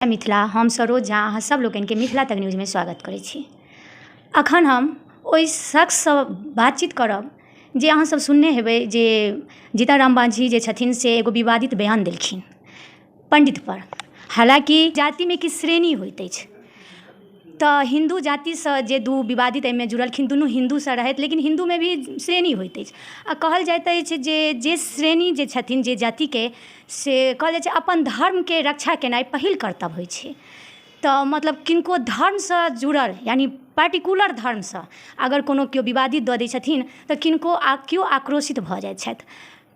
मिथिला, हम सरोज झा अहाँ सब लोकनिके मिथिला तक न्यूजमे स्वागत करै छी। अखन हम ओहि शख्ससँ बातचीत करब जे अहाँ सब सुनने हेबै जे जीतन मांझी जे छथिन से एगो विवादित बयान देलखिन पंडित पर। हालाँकि जातिमे किछु श्रेणी होइत अछि, तऽ हिन्दू जातिसँ जे दू विवादित एहिमे जुड़लखिन, दुनू हिन्दूसँ रहथि, लेकिन हिन्दूमे भी श्रेणी होइत अछि। आ कहल जाइत अछि जे जे श्रेणी जे छथिन, जे जातिके, से कहल जाइ छै अपन धर्मके रक्षा केनाइ पहिल कर्तव्य होइ छै। तऽ मतलब किनको धर्मसँ जुड़ल, यानि पर्टिकुलर धर्मसँ अगर कोनो केओ विवादित दऽ दै छथिन तऽ किनको केओ आक्रोशित भऽ जाइ छथि।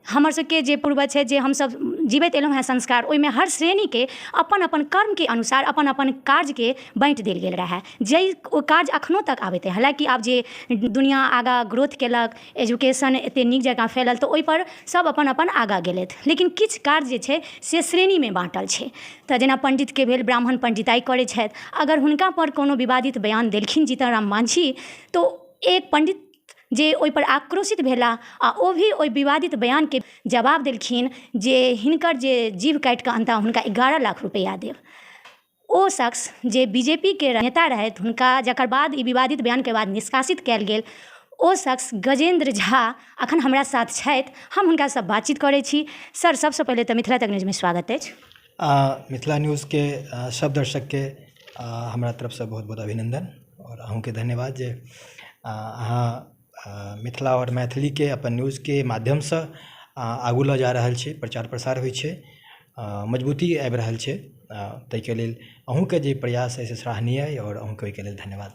हमर सबके जे पूर्वज छथि, जे हमसब जीबैत एलहुँ हेँ संस्कार, ओहिमे हर श्रेणीके अपन अपन कर्मके अनुसार अपन अपन कार्यके बाँटि देल गेल रहै, जाहि ओ कार्य एखनो तक आबैत अइ। हालाँकि आब जे दुनिआ आगाँ ग्रोथ केलक, एजुकेशन एतेक नीक जकाँ फैलल, तऽ ओहिपर सब अपन अपन आगाँ गेलथि, लेकिन किछु कार्य जे छै से श्रेणीमे बाँटल छै। तऽ जेना पण्डितके भेल, ब्राह्मण पण्डिताइ करै छथि, अगर हुनकापर कोनो विवादित बयान देलखिन जीतन राम माँझी, तऽ एक पण्डित जे ओहिपर आक्रोशित भेला आ ओ भी ओहि विवादित बयानके जवाब देलखिन जे हिनकर जे जीभ काटिकऽ अनता हुनका 11 लाख रुपैआ देब। ओ शख्स जे बीजेपीके नेता रहथि, हुनका जकर बाद ई विवादित बयानके बाद निष्कासित कयल गेल, ओ शख्स गजेन्द्र झा अखन हमरा साथ छथि। हम हुनकासँ बातचीत करै छी। सर, सबसँ पहिले तऽ मिथिला तक न्यूजमे स्वागत अछि। मिथिला न्यूजके सब दर्शकके हमरा तरफसँ बहुत बहुत अभिनन्दन आओर अहूँके धन्यवाद जे अहाँ मिथिला आओर मैथिलीके अपन न्यूजके माध्यमसँ आगू लऽ जा रहल छी, प्रचार प्रसार होइ छै, मजबूती आबि रहल छै। ताहिके लेल अहूँके जे प्रयास अइ से सराहनीय अइ आओर अहूँके ओहिके लेल धन्यवाद।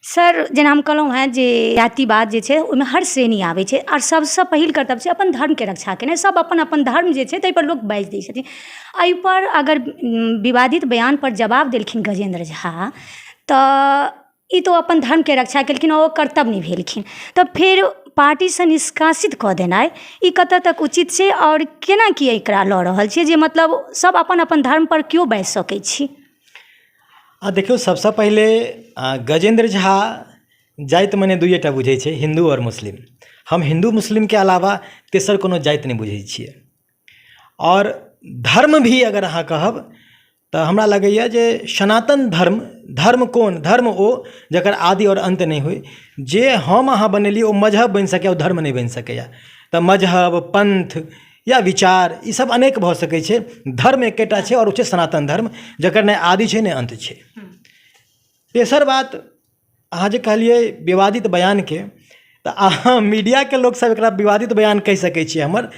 सर, जेना हम कहलहुँ हेँ जे जातिवाद जे छै ओहिमे हर श्रेणी आबै छै आओर सबसँ पहिल कर्तव्य छै अपन धर्मके रक्षा केनाइ। सब अपन अपन धर्म जे छै ताहिपर लोक बाजि दै छथिन। एहिपर अगर विवादित बयानपर जवाब देलखिन गजेन्द्र झा, तऽ ई तऽ ओ अपन धर्मके रक्षा केलखिन, ओ कर्तव्य निभेलखिन, तऽ फेर पार्टीसँ निष्कासित कऽ देनाइ ई कतऽ तक उचित छै आओर केना की एकरा लऽ रहल छियै जे मतलब सब अपन अपन धर्मपर केओ बाजि सकै छी? आ देखियौ, सभसँ पहिले गजेन्द्र झा जाति मने दुइएटा बुझै छै, हिन्दू आओर मुस्लिम। हम हिन्दू मुस्लिमके अलावा तेसर कोनो जाति नहि बुझै छियै। आओर धर्म भी अगर अहाँ कहब तऽ हमरा लगैए जे सनातन धर्म, धर्म कोन धर्म, ओ जकर आदि आओर अन्त नहि होइ, जे हम अहाँ बनेलियै ओ मजहब बनि सकैए, ओ धर्म नहि बनि सकैए। तऽ मजहब, पन्थ या विचार ईसभ अनेक भऽ सकै छै, धर्म एकेटा छै आओर ओ छै सनातन धर्म, जकर नहि आदि छै नहि अन्त छै। तेसर बात, अहाँ जे कहलियै विवादित बयानके, तऽ अहाँ मीडियाके लोकसभ एकरा विवादित बयान कहि सकै छियै हमर।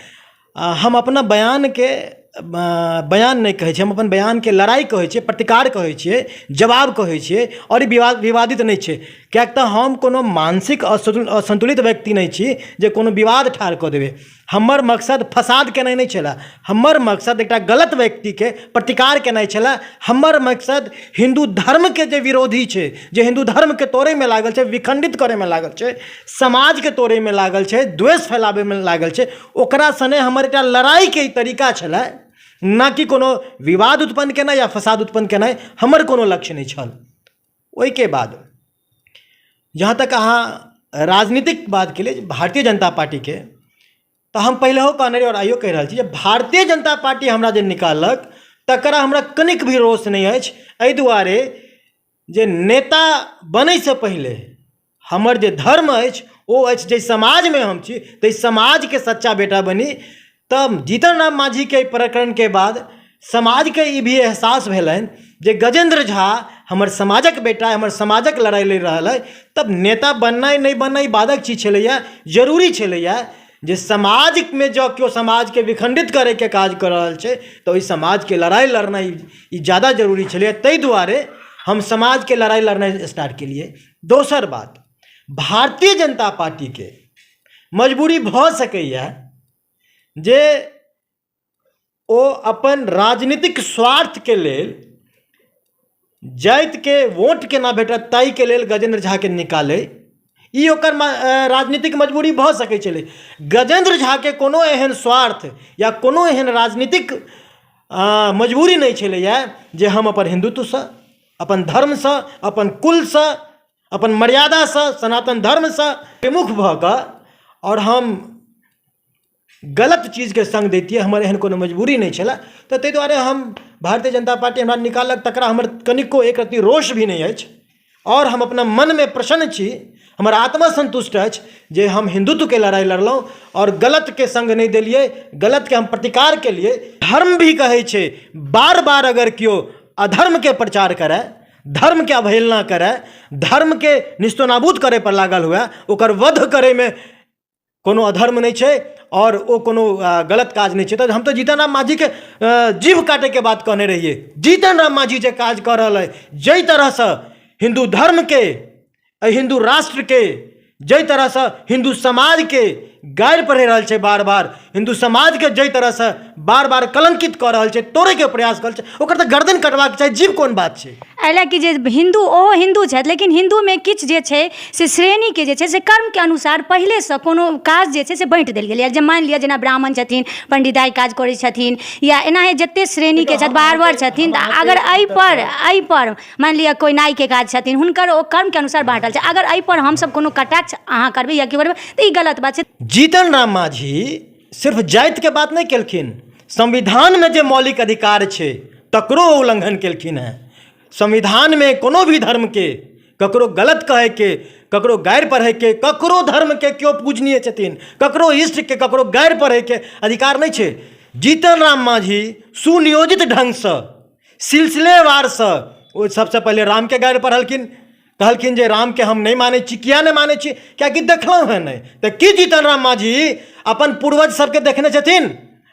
हम अपना बयानके बयान नहि कहै छियै, हम अपन बयानके लड़ाइ कहै छियै, प्रतिकार कहै छियै, जवाब कहै छियै। आओर ई विवादित नहि छै, किएक तऽ हम कोनो मानसिक असन्तुलित व्यक्ति नहि छी जे कोनो विवाद ठाढ़ कऽ देबै। हमर मकसद फसाद केनाइ नहि छलए, हमर मकसद एकटा गलत व्यक्तिके प्रतिकार केनाइ छलए। हमर मकसद हिन्दू धर्मके जे विरोधी छै, जे हिन्दू धर्मके तोड़ैमे लागल छै, विखण्डित करैमे लागल छै, समाजके तोड़ैमे लागल छै, द्वेष फैलाबैमे लागल छै, ओकरा सने हमर एकटा लड़ाइके ई तरीका छलए, नहि कि कोनो विवाद उत्पन्न केनाइ या फसाद उत्पन्न केनाइ हमर कोनो लक्ष्य नहि छल। ओहिके बाद जहाँ तक अहाँ राजनीतिक बात केलियै भारतीय जनता पार्टीके, तऽ हम पहिलहो कहने रही आओर आइयो कहि रहल छी जे भारतीय जनता पार्टी हमरा जे निकाललक तकरा हमरा कनिक भी रोष नहि अछि, एहि दुआरे जे नेता बनैसँ पहिले हमर जे धर्म अछि ओ अछि जाहि समाजमे हम छी ताहि समाजके सच्चा बेटा बनी। तऽ जीतन राम माँझीके एहि प्रकरणके बाद समाजके ई भी एहसास भेलनि जे गजेन्द्र झा हमर समाजक बेटा, हमर समाजक लड़ाइ लड़ि रहल अइ। तब नेता बननाइ नहि बननाइ बादक चीज छलैए, जरूरी छलैए जे समाजमे जँ केओ समाजके विखण्डित करैके काज कऽ रहल छै तऽ ओहि समाजके लड़ाइ लड़नाइ ई ज्यादा जरूरी छलैए। ताहि दुआरे हम समाजके लड़ाइ लड़नाइ स्टार्ट केलियै। दोसर बात, भारतीय जनता पार्टीके मजबूरी भऽ सकैए जे ओ अपन राजनीतिक स्वार्थके लेल जातिके वोट केना भेटत ताहिके लेल गजेन्द्र झाके निकालै, ई ओकर राजनीतिक मजबूरी भऽ सकै छलै। गजेन्द्र झाके कोनो एहन स्वार्थ या कोनो एहन राजनीतिक मजबूरी नहि छलैए जे हम अपन हिन्दुत्वसँ, अपन धर्मसँ, अपन कुलसँ, अपन मर्यादासँ, सनातन धर्मसँ विमुख भऽ कऽ आओर हम गलत चीजके सङ्ग दैतियै, हमर एहन कोनो मजबूरी नहि छलए। तऽ ताहि दुआरे हम भारतीय जनता पार्टी हमरा निकाललक तकरा हमर कनिको एक रत्ती रोष भी नहि अछि आओर हम अपना मनमे प्रसन्न छी, हमर आत्मा सन्तुष्ट अछि जे हम हिन्दुत्वके लड़ाइ लड़लहुँ आओर गलतके सङ्ग नहि देलियै, गलतके हम प्रतिकार केलियै। धर्म भी कहै छै बार बार अगर केओ अधर्मके प्रचार करय, धर्मके अवहेलना करय, धर्मके निस्तोनाबूद करयपर लागल हुए, ओकर वध करयमे कोनो अधर्म नहि छै आओर ओ कोनो गलत काज नहि छै। तऽ हम तऽ जीतन राम माँझीके जीभ काटैके बात कहने रहियै। जीतन राम माँझी जे काज कऽ रहल अइ, जाहि तरहसँ हिन्दू धर्मके, एहि हिन्दू राष्ट्रके, जाहि तरहसँ हिन्दू समाजके गारि पढ़ि रहल छै बार बार, हिन्दू समाजके जाहि तरहसँ बार बार कलङ्कित कऽ रहल छै, तोड़ैके प्रयास कऽ रहल छै, ओकर तऽ गर्दन कटबाक चाही, जीभ कोन बात छै। एहि लए कि जे हिन्दू ओहो हिन्दू छथि, लेकिन हिन्दूमे किछु जे छै से श्रेणीके जे छै से कर्मके अनुसार पहिलेसँ कोनो काज जे छै से बाँटि देल गेलैए। जे मानि लिअ जेना ब्राह्मण छथिन, पण्डिताइ काज करै छथिन, या एनाहे जतेक श्रेणीके छथि, बारबर छथिन, तऽ अगर एहिपर एहिपर मानि लिअ कोइ नाइके काज छथिन, हुनकर ओ कर्मके अनुसार बाँटल छै। अगर एहिपर हमसब कोनो कटाक्ष अहाँ करबै या केओ करबै तऽ ई गलत बात छै। जीतन राम माँझी सिर्फ जातिके बात नहि केलखिन, संविधानमे जे मौलिक अधिकार छै तकरो उल्लङ्घन केलखिन हेँ। संविधानमे कोनो भी धर्मके ककरो गलत कहैके, ककरो गारि पढ़ैके, ककरो धर्मके केओ पूजनीय छथिन, ककरो इष्टके ककरो गारि पढ़ैके अधिकार नहि छै। जीतन राम माँझी सुनियोजित ढङ्गसँ सिलसिलेवारसँ ओ सबसँ पहिले रामके गारि पढ़लखिन, कहलखिन जे रामके हम नहि मानै छी। किया नहि मानै छी? किएकि देखलहुँ हेँ नहि। तऽ की जीतन राम माँझी अपन पूर्वज सबके देखने छथिन?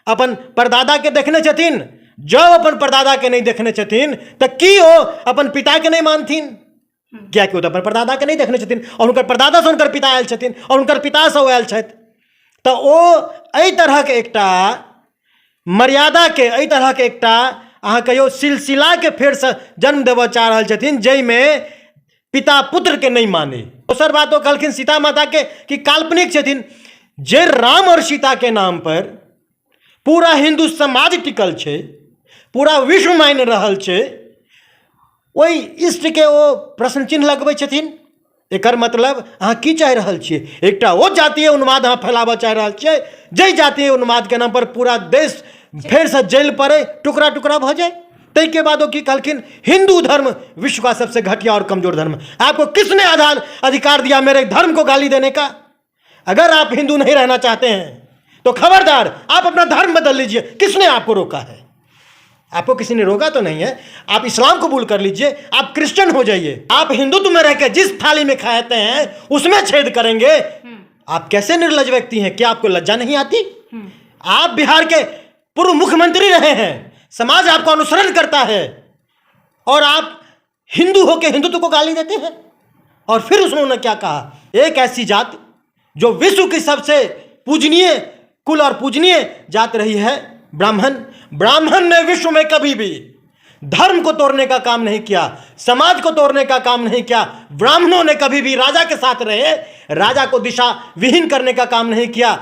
अपन परदादाके देखने छथिन? जँ अपन परदादाके नहि देखने छथिन तऽ की ओ अपन पिताके नहि मानथिन? किएकि ओ तऽ अपन परदादाके नहि देखने छथिन आओर हुनकर परदादासँ हुनकर पिता आयल छथिन आओर हुनकर पितासँ ओ आयल छथि। तऽ ओ एहि तरहक एकटा मर्यादाके, एहि तरहक एकटा अहाँ कहियौ सिलसिलाके फेरसँ जन्म देबऽ चाह रहल छथिन जाहिमे पिता पुत्रके नहि मानै। दोसर बात ओ कहलखिन सीता माताके कि काल्पनिक छथिन। जे राम आओर सीताके नामपर पूरा हिन्दू समाज टिकल छै, पूरा विश्व मानि रहल छै, ओहि इष्टके ओ प्रश्न चिन्ह लगबै छथिन। एकर मतलब अहाँ की चाहि रहल छियै? एकटा ओ जातीय उन्माद अहाँ फैलाबऽ चाहि रहल छियै जाहि जातीय उन्मादके नामपर पूरा देश फेरसँ जलि पड़ै, टुकड़ा टुकड़ा भऽ जाय। ताहिके बाद ओ की कहलखिन, हिंदू धर्म विश्व का सबसे घटिया और कमजोर धर्म। आपको किसने आधार अधिकार दिया मेरे धर्म को गाली देने का? अगर आप हिंदू नहीं रहना चाहते हैं तो खबरदार आप अपना धर्म बदल लीजिए। किसने आपको रोका है? आपको किसी ने रोका तो नहीं है। आप इस्लाम कबूल कर लीजिए, आप क्रिश्चियन हो जाइए, आप हिंदुत्व में रहकर जिस थाली में खाते हैं उसमें छेद करेंगे। आप कैसे निर्लज व्यक्ति हैं? क्या आपको लज्जा नहीं आती? आप बिहार के पूर्व मुख्यमंत्री रहे हैं, समाज आपको अनुसरण करता है और आप हिंदू होके हिंदुत्व को गाली देते हैं। और फिर उन्होंने क्या कहा, एक ऐसी जात जो विश्व की सबसे पूजनीय कुल और पूजनीय जात रही है, ब्राह्मण। ब्राह्मण ने विश्व में कभी भी धर्म को तोड़ने का काम नहीं किया, समाज को तोड़ने का काम नहीं किया। ब्राह्मणों ने कभी भी राजा के साथ रहे, राजा को दिशा विहीन करने का काम नहीं किया।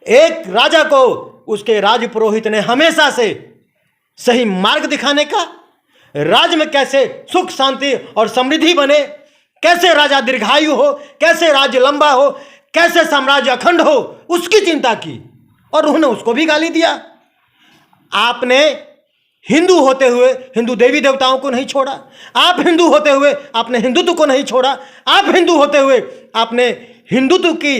एक राजा को उसके राजपुरोहित ने हमेशा से सही मार्ग दिखाने का, राज्य में कैसे सुख शांति और समृद्धि बने, कैसे राजा दीर्घायु हो, कैसे राज्य लंबा हो, कैसे साम्राज्य अखंड हो, उसकी चिंता की और उन्होंने उसको भी गाली दिया। आपने हिंदू होते हुए हिंदू देवी देवताओं को नहीं छोड़ा, आप हिंदू होते हुए आपने हिंदुत्व को नहीं छोड़ा, आप हिंदू होते हुए आपने हिंदुत्व की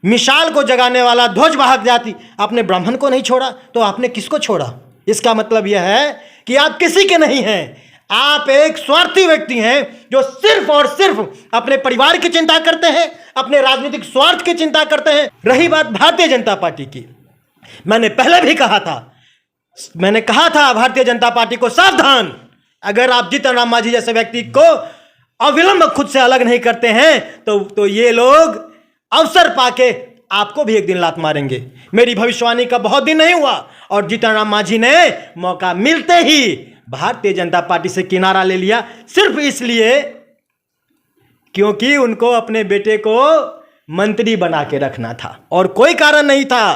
मिसाल को जगाने वाला ध्वजवाहक जाति आपने ब्राह्मण को नहीं छोड़ा, तो आपने किसको छोड़ा? इसका मतलब यह है कि आप किसी के नहीं हैं। आप एक स्वार्थी व्यक्ति हैं जो सिर्फ और सिर्फ अपने परिवार की चिंता करते हैं, अपने राजनीतिक स्वार्थ की चिंता करते हैं। रही बात भारतीय जनता पार्टी की, मैंने पहले भी कहा था, मैंने कहा था भारतीय जनता पार्टी को सावधान, अगर आप जीतन राम मांझी जैसे व्यक्ति को अविलंब खुद से अलग नहीं करते हैं तो ये लोग अवसर पाके आपको भी एक दिन लात मारेंगे। मेरी भविष्यवाणी का बहुत दिन नहीं हुआ और जीतन राम मांझी ने मौका मिलते ही भारतीय जनता पार्टी से किनारा ले लिया, सिर्फ इसलिए क्योंकि उनको अपने बेटे को मंत्री बना के रखना था और कोई कारण नहीं था,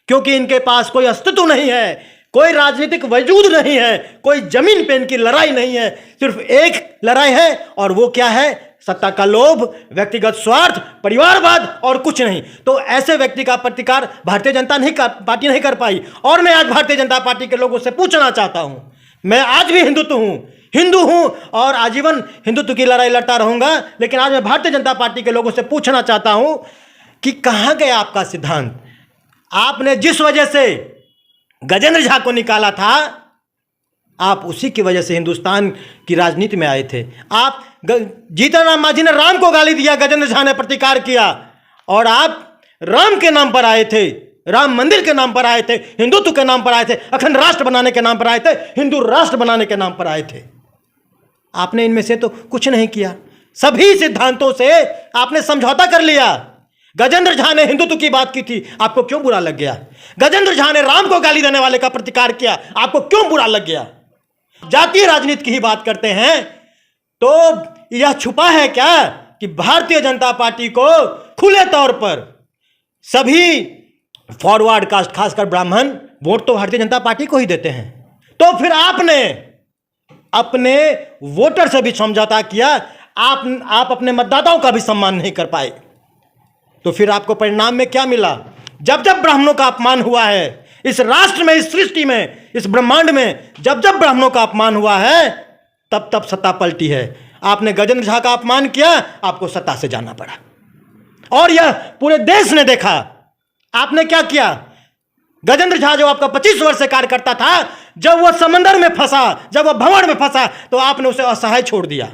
क्योंकि इनके पास कोई अस्तित्व नहीं है, कोई राजनीतिक वजूद नहीं है, कोई जमीन पे इनकी लड़ाई नहीं है। सिर्फ एक लड़ाई है और वो क्या है? सत्ता का लोभ, व्यक्तिगत स्वार्थ, परिवारवाद और कुछ नहीं। तो ऐसे व्यक्ति का प्रतिकार भारतीय जनता नहीं कर पार्टी नहीं कर पाई। और मैं आज भारतीय जनता पार्टी के लोगों से पूछना चाहता हूं, मैं आज भी हिंदुत्व हूं, हिंदू हूं और आजीवन हिंदुत्व की लड़ाई लड़ता रहूंगा, लेकिन आज मैं भारतीय जनता पार्टी के लोगों से पूछना चाहता हूं कि कहां गया आपका सिद्धांत? आपने जिस वजह से गजेंद्र झा को निकाला था, आप उसी की वजह से हिंदुस्तान की राजनीति में आए थे। आप जीतन राम मांझी ने राम को गाली दिया, गजेंद्र झा ने प्रतिकार किया, और आप राम के नाम पर आए थे, राम मंदिर के नाम पर आए थे, हिंदुत्व के नाम पर आए थे, अखंड राष्ट्र बनाने के नाम पर आए थे, हिंदू राष्ट्र बनाने के नाम पर आए थे। आपने इनमें से तो कुछ नहीं किया। सभी सिद्धांतों से आपने समझौता कर लिया। गजेंद्र झा ने हिंदुत्व की बात की थी, आपको क्यों बुरा लग गया? गजेंद्र झा ने राम को गाली देने वाले का प्रतिकार किया, आपको क्यों बुरा लग गया? जातीय राजनीति की ही बात करते हैं तो यह छुपा है क्या कि भारतीय जनता पार्टी को खुले तौर पर सभी फॉरवर्ड कास्ट, खासकर ब्राह्मण, वोट तो भारतीय जनता पार्टी को ही देते हैं। तो फिर आपने अपने वोटर से भी समझौता किया, आप अपने मतदाताओं का भी सम्मान नहीं कर पाए। तो फिर आपको परिणाम में क्या मिला? जब जब ब्राह्मणों का अपमान हुआ है इस राष्ट्र में, इस सृष्टि में, इस ब्रह्मांड में, जब जब ब्राह्मणों का अपमान हुआ है, तब तब सत्ता पलटी है। आपने गजेंद्र झा का अपमान किया, आपको सत्ता से जाना पड़ा, और यह पूरे देश ने देखा। आपने क्या किया? गजेंद्र झा जो आपका 25 वर्ष से कार्यकर्ता था, जब वह समंदर में फंसा, जब वह भंवर में फंसा, तो आपने उसे असहाय छोड़ दिया।